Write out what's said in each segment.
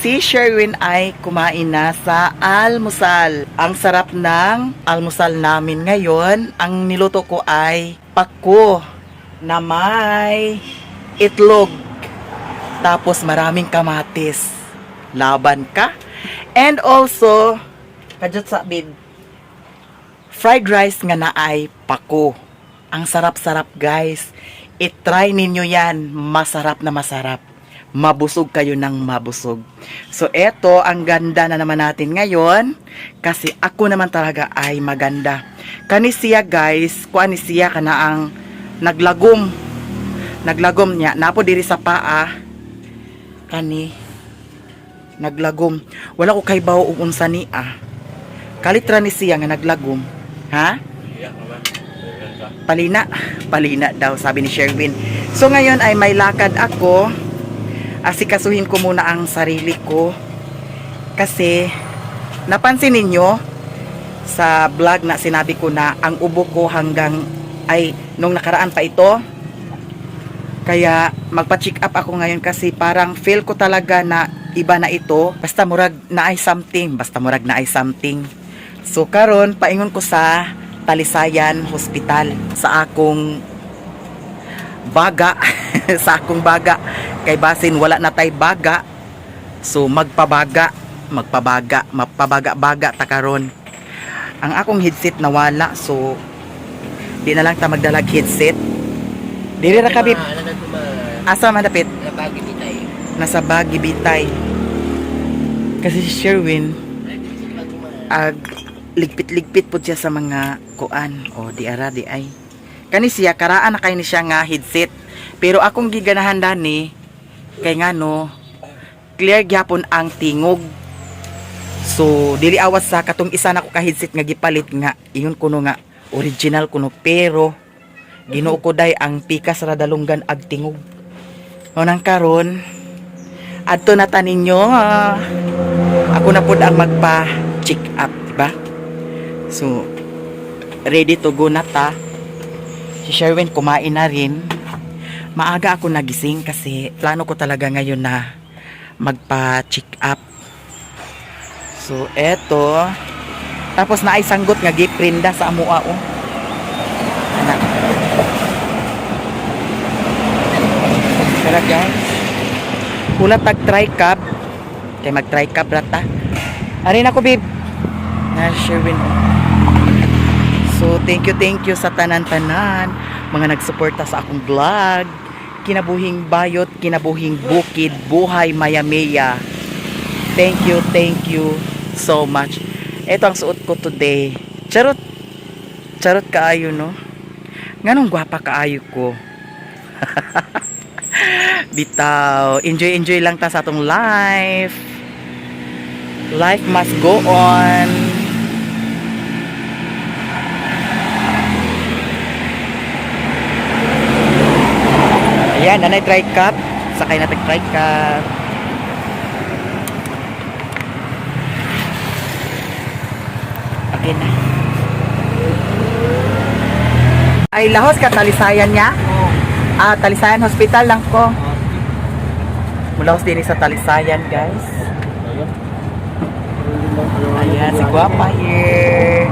Si Sherwin ay kumain na sa almusal. Ang sarap ng almusal namin ngayon. Ang niluto ko ay pako na may itlog. Tapos maraming kamatis. Laban ka. And also, kajot sa bid, fried rice nga naay pako. Ang sarap-sarap, guys. I-try ninyo yan. Masarap na masarap. Mabusog kayo ng mabusog. So eto, ang ganda na naman natin ngayon. Kasi ako naman talaga ay maganda. Kani siya, guys, kuan ni siya kana ang naglagom. Naglagom niya. Napo diri sa paa. Kani naglagom. Wala ko kay bawo og unsa ni ah. Kalitra ni siya nga naglagom. Ha? Palina. Palina daw, sabi ni Sherwin. So ngayon ay may lakad ako. Asikasuhin ko muna ang sarili ko. Kasi napansin ninyo sa vlog na sinabi ko na ang ubo ko hanggang ay nung nakaraan pa ito. Kaya magpa-check up ako ngayon kasi parang feel ko talaga na iba na ito. Basta murag na ay something, basta murag na ay something. So karon paingon ko sa Talisayan Hospital sa akong baga sa akong baga kay basin wala na tay baga. So magpabaga, magpabaga, mapabaga-baga ta karon. Ang akong headset nawala, so di na lang ta magdalag headset. Diri ra ka, bib. Asa man dapit? Nasa Bagi Bitay. Kasi si Sherwin, ag ligpit-ligpit po siya sa mga kuan. O, di ara, di ay. Kani siya, karaan na kay ni siya nga headset. Pero akong giganahan dani, kay ngano, clear gyapon ang tingog. So, dili awas sa katong isa na ko ka headset nga gipalit nga, ingon kuno nga, original kuno, pero, Ginoo ko day ang pikas ra dalunggan ag tingog. Mao nang karon, adto na ta ninyo. Ah. Ako na pud ang magpa-check up, di ba? So, ready to go na ta. Si Sherwin kumain na rin. Maaga ako nagising kasi plano ko talaga ngayon na magpa-check up. So, eto. Tapos naay sanggot nga giprinda sa amoa oh. Anak. Tara, guys. Hula tag tri-cab. Kay mag tri-cab rata. Arin ako, babe. Na Sherwin oh. So thank you sa tanan-tanan mga nagsuporta sa akong vlog. Kinabuhing bayot, kinabuhing bukid, buhay Maya-Maya. Thank you so much. Ito ang suot ko today. Charot. Charot kaayo, no? Nganong gwapa kaayo ko? Bitaw. Enjoy, enjoy lang ta sa atong life. Life must go on. Ayan, nanay try cup. Sakay na tag try cup. Okay na. Ay, lahos ka, Talisayan niya? Ah, Talisayan Hospital lang ko. Mulahos din sa Talisayan, guys. Ayan, si Guapa here.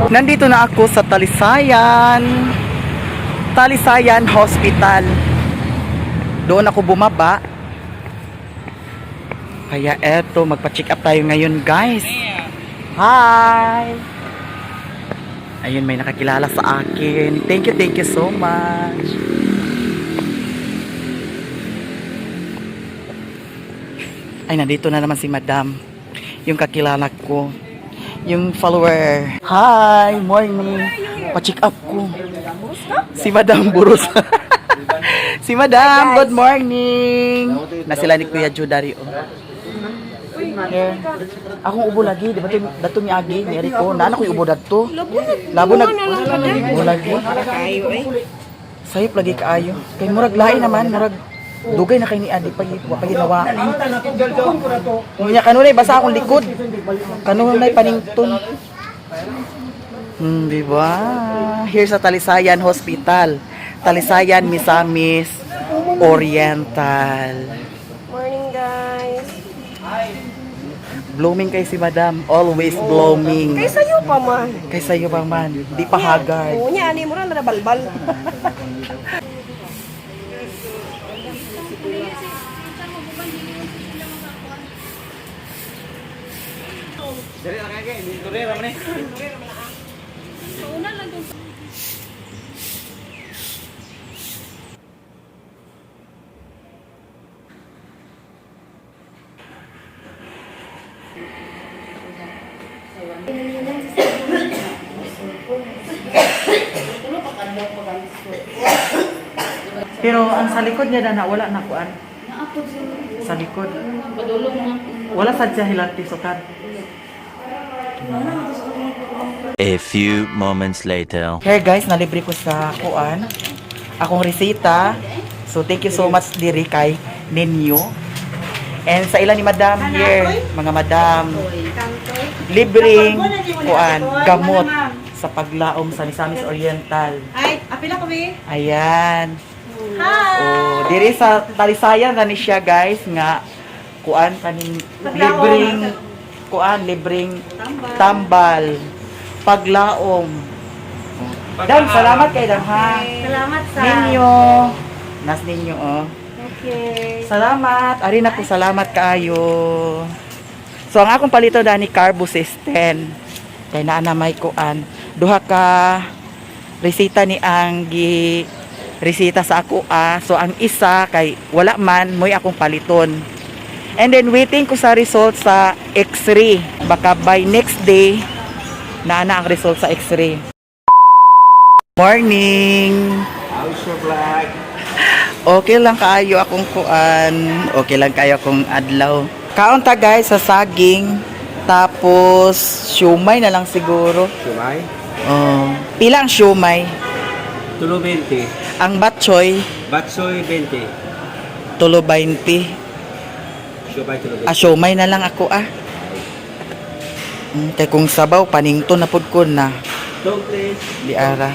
Nandito na ako sa Talisayan. Talisayan Hospital. Doon ako bumaba. Kaya eto, magpa-check up tayo ngayon, guys. Hi! Ayun, may nakakilala sa akin. Thank you so much. Ay, nandito na naman si Madam. Yung kakilala ko. Yung follower. Hi! Morning! Pa-check up ko. Si Madam Burus. Si Madam, good morning! Na sila ni Kuya Joe Dario. Here. Akong ubo lagi, di ba ito, dato ni Agi, ni Eriko, naana ko'y ubo dadto. Labo nag ubo lagi. Sayop lagi kaayo. Kay murag lain naman, murag dugay na kay ni Adi pa wa pa ginawa. Unya kanunay basa akong likod. Kanunay panington. Di ba? Here sa Talisayan Hospital. Talisayan, Misamis Oriental. Morning, guys. Blooming kay si Madam. Always blooming. Kay sayo pa man. Kay sayo pa man. Di pa haggard. Oo, niya ani mo ra nabalbal. Pero ang sa likod niya na wala na kuan. Sa likod. Wala sa siya hilanti sukat. A few moments later. Here guys, nalibre ko sa kuan. Akong resita. So thank you so much diri kay ninyo. And sa ilan ni Madam here, mga madam, libreng kuan gamot sa paglaom sa Misamis Oriental. Ay, apila ko be. Ayan. Hi. Oh, diri sa Talisayan na ni siya guys nga kuan kaning libreng kuan libreng tambal paglaom. Dam, salamat kay Dam ha. Salamat sa Ninyo. Nas ninyo oh. Okay. Salamat. Ari na ko salamat kaayo. So ang akong palito dani Carbo System. Kay naa na may kuan. Duha ka resita ni ang gi resita sa ako ah. So ang isa kay wala man mo'y akong paliton. And then waiting ko sa result sa X-ray. Baka by next day naa na ang result sa X-ray. Morning. How's your vlog? Okay lang kaayo akong kuan. Okay lang kaayo akong adlaw. Kaon ta guys sa saging. Tapos siomay na lang siguro. Sumay? Oh. Pila ang siomay? Tulo 20. Ang batchoy, Batsoy 20. tulo 20. Sumay tulo 20. Ah, siomay na lang ako ah. Kay kung sabaw paningto na pud ko na. Dog please. Di ara.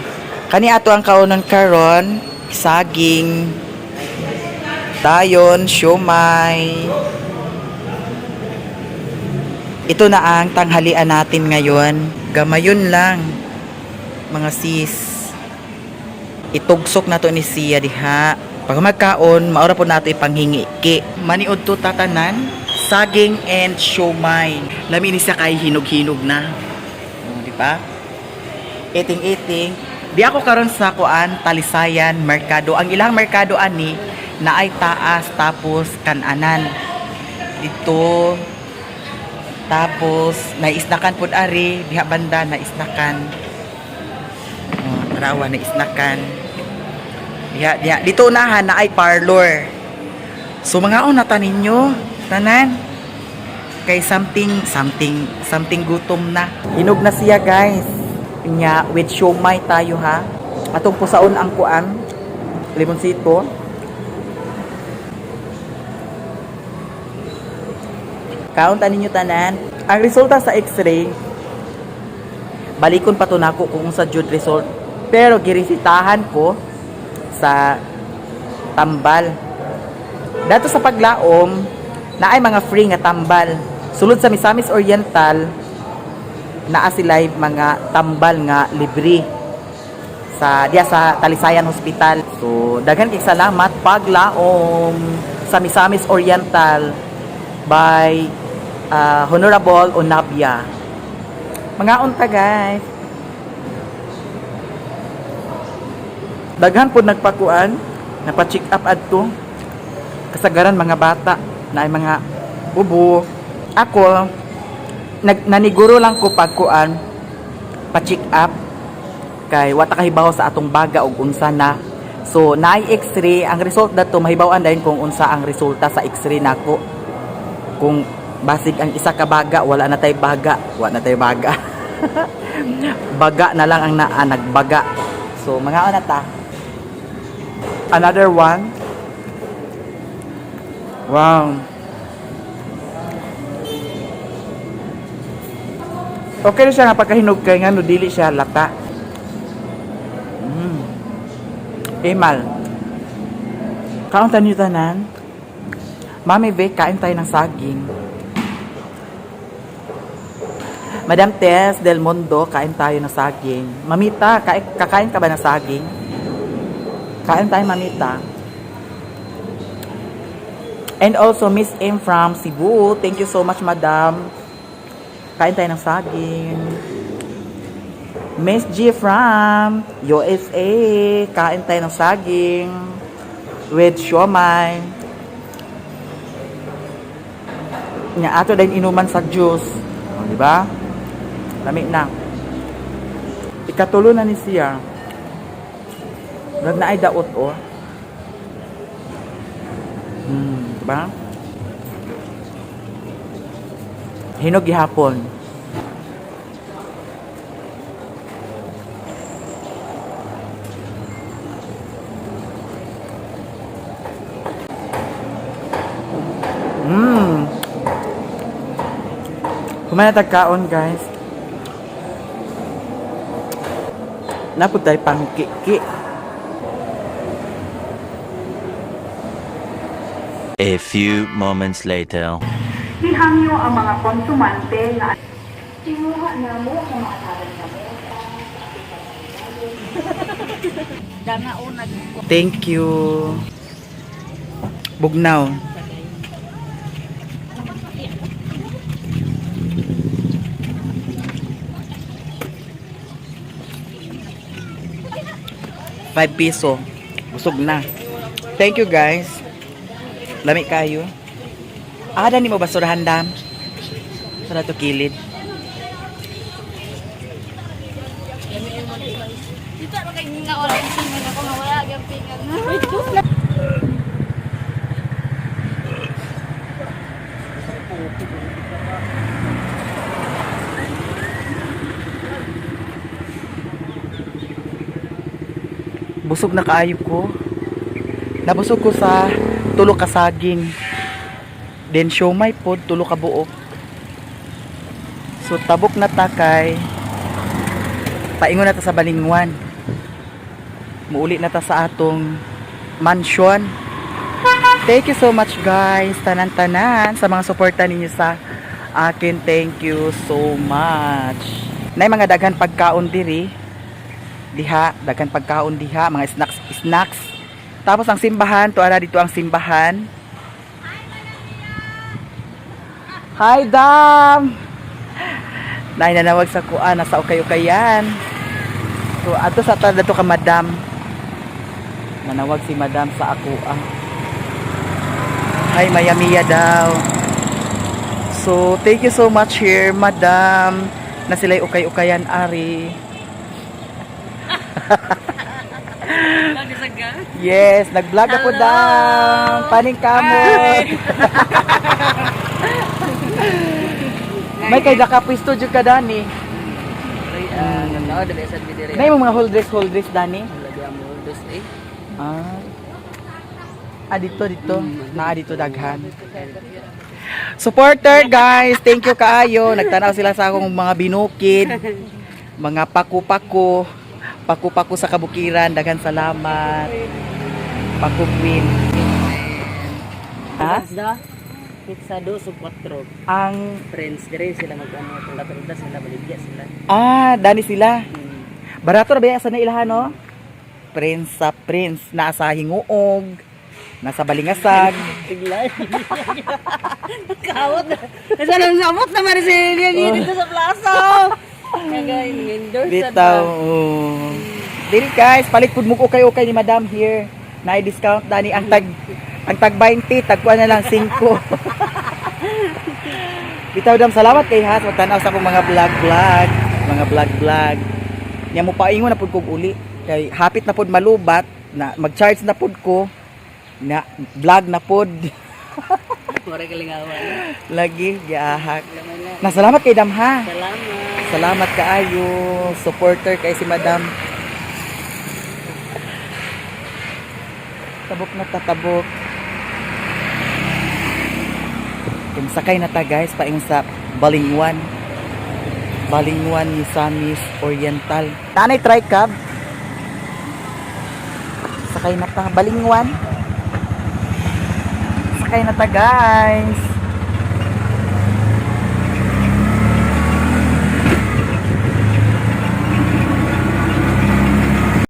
Kani ato ang kaunon karon, saging, dayon, siomay. Ito na ang tanghalian natin ngayon. Gamayon lang, mga sis. Itugsok na to ni Sia diha. Pag magkaon, maura po nato ipanghingi. Ki, maniud to tatanan, saging and siomay. Lami ni siya kay hinog-hinog na. Oh, di ba? Eating-eating. Di ako karon sa kuan Talisayan Merkado. Ang ilang merkado ani na ay taas tapos kananan. Dito tapos naisnakan pud ari diha banda naisnakan. Oh, tarawa naisnakan. Diha diha dito unahan na ay parlor. So mga una ta ninyo tanan kay something something something gutom na. Hinog na siya guys. Nya with siomay tayo ha. Atong pusaon ang kuan limonsito. Kaon ta ninyo tanan. Ang resulta sa x-ray, balikon pa to nako kung sa jud result. Pero giresitahan ko sa tambal. Dato sa paglaom, na ay mga free nga tambal. Sulod sa Misamis Oriental, naa sila'y mga tambal nga libre sa diya sa Talisayan Hospital. So daghan kay salamat paglaom sa Misamis Oriental by Honorable Onabia. Mga unta guys. Daghan po nagpakuan, napa-check up adto. Kasagaran mga bata na ay mga ubo. Ako naniguro lang ko pagkuan pa-check up kay wa ta kahibaw sa atong baga og unsa na. So naay x-ray ang result dato mahibaw-an dayon kung unsa ang resulta sa x-ray nako. Kung basig ang isa ka baga wala na tay baga, wa na tay baga. Baga na lang ang naa nagbaga. So mga una ta. Another one. Wow. Okay na siya nga pagkahinog kay nga no dili siya lata. Emal. Kaon tayo tanan. Mami Vic, kain tayo ng saging. Madam Tess Del Mundo, kain tayo ng saging. Mamita, kakain ka ba ng saging? Kain tayo, Mamita. And also, Miss M from Cebu. Thank you so much, Madam. Kain tayo ng saging. Miss G from USA. Kain tayo ng saging with siomai. Nya ato din inuman sa juice. O, di ba? Lami na. Ikatulo na ni siya. Rag na ay daot oh. Di ba? Hinog gihapon. Kumana tagkaon, guys. Naputay pangkiki. A few moments later. Gihangyo ang mga konsumante nga Tinguha na mo kung maatagan ka mo. Thank you. Bugnaw. ₱5. Busog na. Thank you, guys. Lami kayo. Ah, dani mo basurahan dam. Sa to kilid. Dito ako kay nga orange man ako mawala gyud pingan. Busog na kaayo ko. Nabusog ko sa tulo ka saging. Then siomay pod tulo ka buok. So tabok na takay. Paingon na ta sa Balingwan. Muuli na ta sa atong mansion. Thank you so much, guys. Tanan-tanan sa mga suporta ninyo sa akin. Thank you so much. Nay mga daghan pagkaon diri diha, daghan pagkaon diha, mga snacks, snacks. Tapos ang simbahan, tuara dito ang simbahan. Hi, Dam! Nay nanawag sa kuan, nasa ukay-ukayan. So ato sa tada to ka madam. Nanawag si madam sa ako ah. Hi, Mayamiya daw. So, thank you so much here, madam. Na sila'y ukay-ukayan, ari. Yes, nag-vlog ako dam. Paning kamot. May kay nakapisto jud ka dani. Nay mo mga hold dress dani. Ah. Ah, dito dito. Naa dito daghan. Supporter guys, thank you kaayo. Nagtanaw sila sa akong mga binukid, mga paku-paku, paku-paku sa kabukiran. Daghan salamat. Paku Queen. Ha? Pizza dos o cuatro. Ang Friends, dire sila mag-ano, kung katulad sila, baligya sila. Ah, dani sila. Barato ra ba sa na ilahan no? Prince sa Prince nasa Hinguog, nasa Balingasag. Tiglay. Kawat na. Kasi alam, samot naman si Lilian dito sa plaza. Kaya endorse Bitaw. Oh. Dili guys, palit pud mo ko kayo kay ni Madam here. Na discount dani ang tag 20, tagkuan na lang 5. Bitaw dam, salamat kay has magtan-aw sa akong mga vlog vlog, mga vlog vlog. Nya mo paingon na pud kog uli kay hapit na pud malubat na mag-charge na pud ko na vlog na pud. Mura kalingawan. Lagi giahak. Na salamat kay dam ha. Salamat. Salamat kaayo, supporter kay si Madam. Tabok na tatabok. Kung sakay na ta guys, paingon sa Balingwan. Balingwan, Misamis Oriental. Tanay try cab. Sakay na ta Balingwan. Sakay na ta guys.